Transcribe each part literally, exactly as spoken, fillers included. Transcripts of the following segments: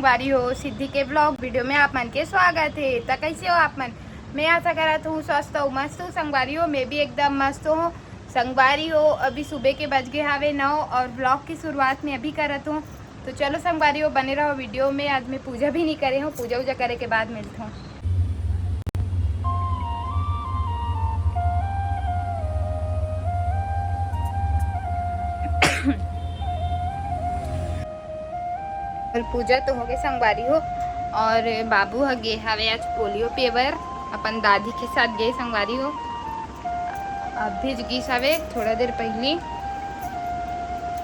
संगवारी हो, सिद्धि के vlog video में आप मन के स्वागत हे। त कैसे हो आप मन? मैं आशा करत हूँ स्वस्थ हो, मस्त हो। संगवारी हो, मैं भी एकदम मस्त हूँ। संगवारी हो, अभी सुबह के बज गए हावे नौ और vlog की शुरुआत मैं अभी करत हूँ। तो चलो संगवारी हो, बने रहो video में। आज मैं पूजा भी नहीं करे हूँ, पूजा वूजा करे के बाद मिलत हूँ। और पूजा तो हो गए संगवारी हो, और बाबू ह गे हावे आज पोलियो पिए बर, अपन दादी के साथ गे संगवारी हो। अभी गिस हावे थोड़ा देर पहली।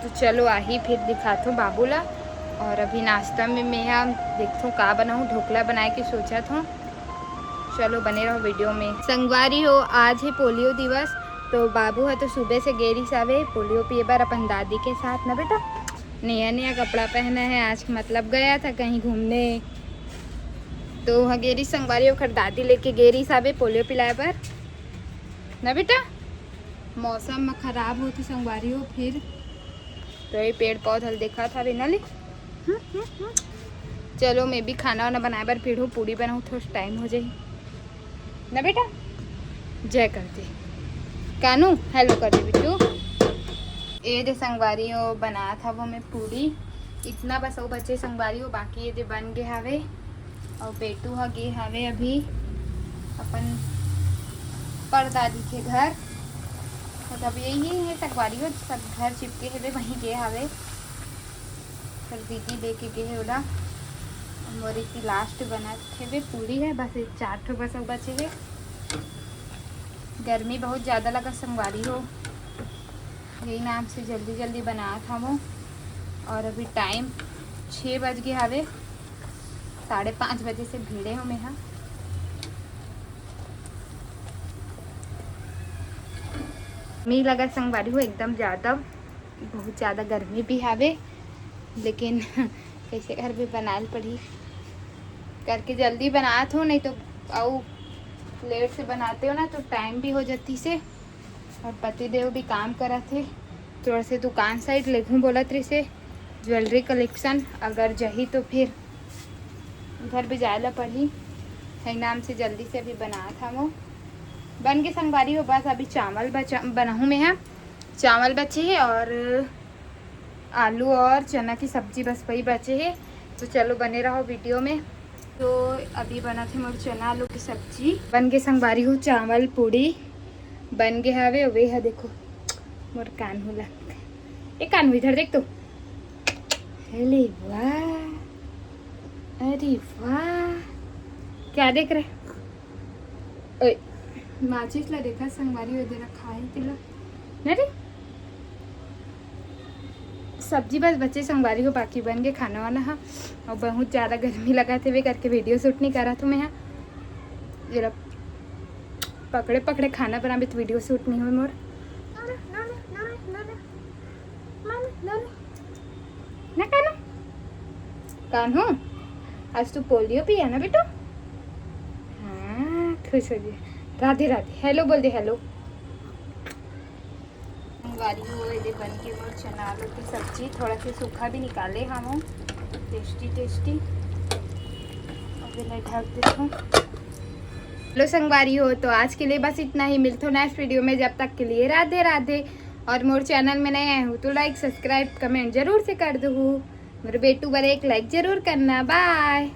तो चलो आही फिर दिखात हूँ बाबू ला। और अभी नाश्ता में मैं यहाँ देखत हूँ का बनाऊँ, ढोकला बनाए के सोचत हूँ। चलो बने रहो video में। संगवारी हो, आज है पोलियो दिवस। तो बाबू ह तो सुबह से गे रिहिस हावे पोलियो पिए बर अपन दादी के साथ ना बेटा। नया नया कपड़ा पहना है आज, मतलब गया था कहीं घूमने। तो वहाँ गे रिहिस संगवारी, ओकर दादी लेके गे रिहिस हावे पोलियो पिलाए बर ना बेटा। मौसम में खराब होती संगवारी हो फिर। तो ये पेड़ पौधा ल देखत हावे ना ले। हम्म, हम्म, हम्म। चलो मैं भी खाना वाना बनाए बर फिर हूँ, पूड़ी बनाऊँ, थोड़ा टाइम हो जाही ना बेटा। जय कर दे कानू, hello कर दे बिट्टू। ए दे संगवारी हो, बनात हवो मैं पूड़ी। इतना बस वो बचे संगवारी हो, बाकी ये दे बन गए हावे। और बेटू ह गे हावे अभी अपन परदादी के घर। मतलब यही है संगवारी हो, सब घर चिपके हेवे, वहीं गे हावे। फिर दीदी लेके गे हे ओला। मोर इति last बनत हेवे पूड़ी है, बस ये चार ठो बस अउ बचे हे। गर्मी बहुत ज़्यादा लगा संगवारी हो, यही नाम से जल्दी जल्दी बनात हवो। और अभी टाइम छः बज गए हावे, साढ़े पाँच बजे से भिड़े हो मैं हा। मी लगा संगवारी हो एकदम ज़्यादा, बहुत ज़्यादा गर्मी भी हावे, लेकिन कैसे घर भी बनाए ल पड़ी करके जल्दी बनात हो, नहीं तो अउ लेट से बनाते हो ना तो टाइम भी हो जाती से। और पतिदेव भी काम करत हे, थोड़ा से दुकान साइड लेगहूँ बोलत रहिसे, ज्वेलरी कलेक्शन अगर जही तो फिर उधर भी जाए ला पड़ही। है नाम से जल्दी से अभी बनात हवो। बन के संगवारी हो, बस अभी चावल बचा, बनाहूँ मैं हा। चावल बचे हे और आलू और चना की सब्जी, बस वही बचे हे। तो चलो बने रहो वीडियो में। तो अभी बनत हे मोर चना आलू की सब्जी। बन के संगवारी हो चावल पूड़ी बन गे हावे। वे हा देखो मोर कान्हू ला, ए कान्हू इधर देख तो। अरे वाह, अरे वाह, क्या देख रहे? ओए, माचिस ला देखा संगवारी हो, दे रखा है तिला। नहीं रे, सब्जी बस बचे संगवारी हो, बाकी बन के खाना वाना हा। और बहुत ज़्यादा गर्मी लगा थे वे करके वीडियो शूट नहीं करा था मैं हा। ये लो, पकड़े पकड़े खाना बनाबे तो वीडियो शूट नहीं हो मोर। ना कान्हू, कान्हू, आज तू पोलियो पिया ना बेटू? हाँ, खुश हो गई। राधे राधे, हेलो बोल दे, हेलो। संगवारी हो, ये दे बन के मोर चना आलू की सब्जी, थोड़ा सा सूखा भी निकाले हम, टेस्टी टेस्टी। अभी मैं ढक देती हूँ। हेलो संगवारी हो, तो आज के लिए बस इतना ही, मिलते हो नेक्स्ट वीडियो में, जब तक के लिए राधे राधे। और मोर चैनल में नए आए हो तो लाइक सब्सक्राइब कमेंट जरूर से कर दो। मेरे बेटू बर एक लाइक जरूर करना। बाय।